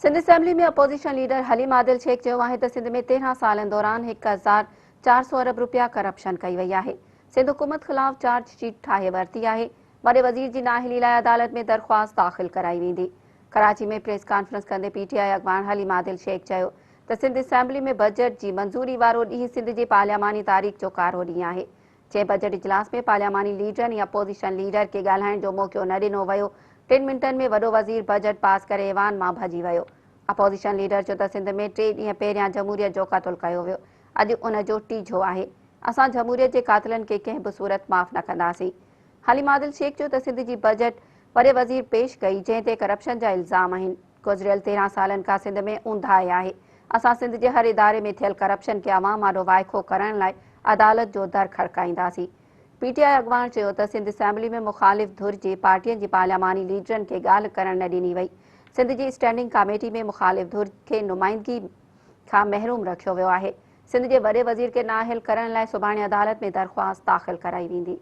Sindh assembly ۾ opposition leader Haleem Adil Sheikh چيو آهي ته سنڌ ۾ 13 سالن دوران 1400 ارب رپيا ڪرپشن ڪئي وئي آهي، سنڌ حڪومت خلاف چارج شيٽ ٺاهي ورتي آهي، وڏي وزير جي نااهلي لاء عدالت ۾ درخواست داخل ڪرائي ويندي. ڪراچي ۾ پريس ڪانفرنس ڪندي پي ٽي آء اڳواڻ حليم عادل شيخ چيو ته سنڌ اسيمبلي ۾ بجيٽ جي منظوري وارو ڏينهن سنڌ جي پارلياماني تاريخ جو ڪارو ڏينهن آهي، جنهن بجيٽ اجلاس ۾ پارلياماني ليڊرن ۽ اپوزيشن ليڊر کي ڳالهائڻ جو موقعو نه ڏنو ويو، ٽن منٽن ۾ وڏو وزير بجيٽ پاس ڪري ايوان مان ڀڄي ويو. اپوزيشن ليڊر چيو ته سنڌ ۾ ٽي ڏينهن پهريان جمهوريت جو قتل ڪيو ويو، اڄ ان جو ٽيجهو آهي، اسان جمهوريت جي قاتلن کي ڪنهن به صورت معاف نه ڪنداسين. حليم عادل شيخ چيو ته سنڌ جي بجيٽ وڏي وزير پيش ڪئي، جنهن تي ڪرپشن جا الزام آهن. گذريل 13 سالن کان سنڌ ۾ اونداهي آهي، اسان سنڌ جي هر اداري ۾ ٿيل ڪرپشن کي عوام آڏو وائکو ڪرڻ لاء عدالت جو در کڙڪائينداسين. پي ٽي آء اڳواڻ چيو ته سنڌ اسيمبلي ۾ مخالف ڌر جي پارٽين جي پارلياماني ليڊرن کي ڳالهه ڪرڻ نه ڏني وئي، سنڌ جي اسٽينڊنگ ڪاميٽي ۾ مخالف ڌر کي نمائندگي کان محروم رکيو ويو آهي، سنڌ جي وڏي وزير کي نااهل ڪرڻ لاء سڀاڻي عدالت ۾ درخواست داخل ڪرائي ويندي.